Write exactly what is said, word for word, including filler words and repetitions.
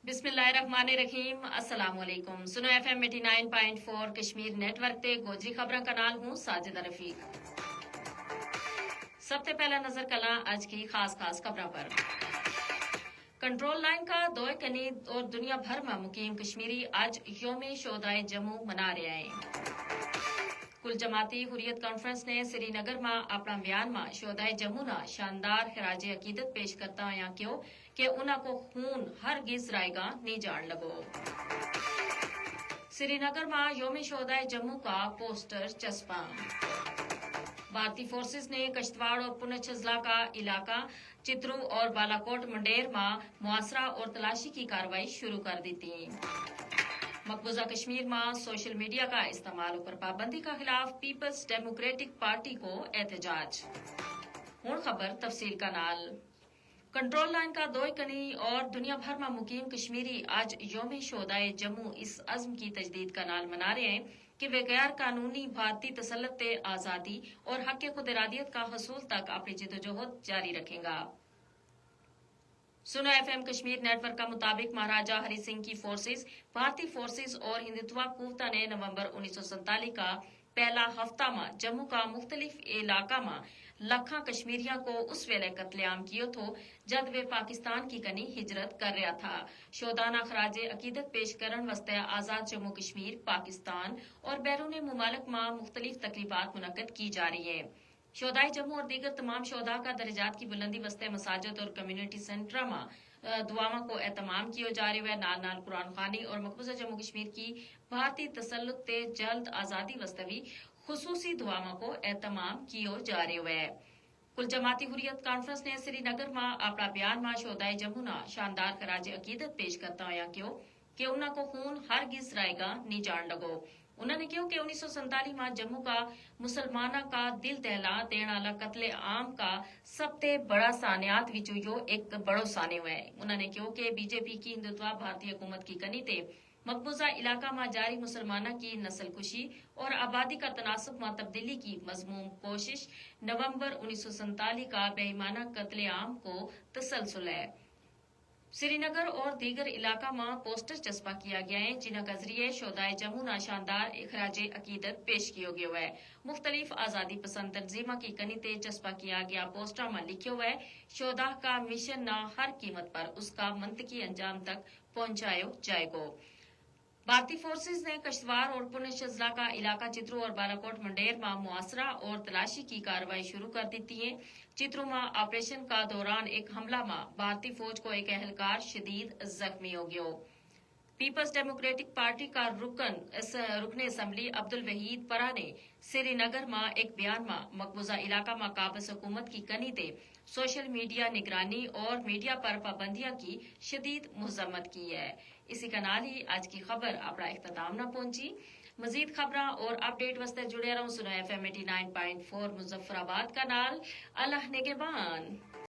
بسم اللہ الرحمن الرحیم، السلام علیکم۔ سنو ایف ایم ایٹی نائن پوائنٹ فور کشمیر نیٹ ورک تے گوجری خبراں کا نال ہوں ساجدہ رفیق۔ سب تے پہلا نظر کلاں اج کی خاص خاص خبراں پر۔ کنٹرول لائن کا دوئے کنی اور دنیا بھر ما مقیم کشمیری اج یوم شہدائے جموں منا رہیا ہیں۔ کل جماعتی حریت کانفرنس نے سری نگر ما اپنا بیان ما شہدائے جموں نا شاندار خراج عقیدت پیش کرتا ہویا کہیو کہ انہاں کو خون ہر گز رائے گا نہیں جان لگو۔ سری نگر ما یوم شہدائے جموں کا پوسٹر چسپاں۔ بھارتی فورسز نے کشتواڑ اور پنچ اضلاع کا علاقہ چترو اور بالاکوٹ منڈیر ما محاصرہ اور تلاشی کی کارروائی شروع کر دیتی۔ مقبوضہ کشمیر ما سوشل میڈیا کا استعمال پر پابندی کا خلاف پیپلز ڈیموکریٹک پارٹی کو احتجاج۔ ہن خبر تفصیل کا نال۔ کنٹرول لائن کا دوئے کنی اور دنیا بھر ما مقیم کشمیری اج یوم شہدائے جموں اس عزم کی تجدید کا نال منا رہے ہیں کہ وہ غیر قانونی بھارتی تسلط تے آزادی اور حق خود ارادیت کا حصول تک اپنی جدوجہد جاری رکھیں گا۔ سنو ایف ایم کشمیر نیٹ ورک کا مطابق مہاراجہ ہری سنگھ کی فورسز، بھارتی فورسز اور ہندوتوا قوتاں نے نومبر انیس سو سینتالیس کا پہلا ہفتہ ما جموں کا مختلف علاقہ ما لکھاں کشمیریاں کو اس ویلے قتل عام کیو تھو جد وہ پاکستان کی کنی ہجرت کر رہیا تھا۔ شہدانا خراج عقیدت پیش کرن واسطے آزاد جموں کشمیر، پاکستان اور بیرون ممالک ما مختلف تقریبات منعقد کی جا رہی ہیں۔ شہدائے جموں اور دیگر تمام شہدا کا درجات کی بلندی واسطے مساجد اور کمیونٹی سینٹراں ما دعاواں کو اہتمام کیو جا رہیو ہے۔ نال نال قرآن خوانی اور مقبوضہ جموں کشمیر کی بھارتی تسلط تے جلد آزادی واسطے وی خصوصی دعاواں کو اہتمام کیو جا رہیو ہے۔ کل جماعتی حریت کانفرنس نے سری نگر ما اپنا بیان ما شہدائے جموں نا شاندار خراج عقیدت پیش کرتا ہویا کہیو کہ انہاں کو خون ہر گز رائے گا نہیں جان لگو۔ انہاں نے کہیو کہ انیس سو سینتالیس ما جموں کا مسلماناں کا دل دہلا دین آلا قتل عام کا سب تے بڑا سانحات وچوں یوہ ایک بڑو سانحو ہے۔ انہاں نے کہیو کہ بی جے پی کی ہندوتوا بھارتی حکومت کی کنی تے مقبوضہ علاقہ ما جاری مسلماناں کی نسل کشی اور آبادی کا تناسب ما تبدیلی کی مذموم کوشش نومبر انیس سو سینتالیس کا بے ایمانہ قتل عام کو تسلسل ہے۔ سری نگر اور دیگر علاقہ ما پوسٹر چسپا کیا گیا ہیں جنہاں کا ذریعے شہدائے جموں نا شاندار اخراج عقیدت پیش کیو گیو ہے۔ مختلف آزادی پسند تنظیماں کی کنی تے چسپا کیا گیا پوسٹراں ما لکھیو ہے، شہدا کا مشن نا ہر قیمت پر اس کا منطقی انجام تک پہنچایو جائے گو۔ بھارتی فورسز نے کشتوار اور پنچ اضلاع کا علاقہ چترو اور بالاکوٹ منڈیر ما محاصرہ اور تلاشی کی کارروائی شروع کر دیتی ہیں۔ چترو ما آپریشن کا دوران ایک حملہ ما بھارتی فوج کو ایک اہلکار شدید زخمی ہو گیو۔ پیپلز ڈیموکریٹک پارٹی کا رکن رکن اسمبلی عبدالوحید پرا نے سری نگر ما ایک بیان ما مقبوضہ علاقہ ما قابض حکومت کی کنی تے سوشل میڈیا نگرانی اور میڈیا پر پابندیاں کی شدید مذمت کی ہے۔ اسی کا نال ہی اج کی خبر اپنا اختتام نہ پہنچی۔ مزید خبراں اور اپڈیٹ واسطے جڑیا رہوں سنو ایف ایم ایٹی نائن پوائنٹ فور مظفرآباد کا نال۔ اللہ نگہبان۔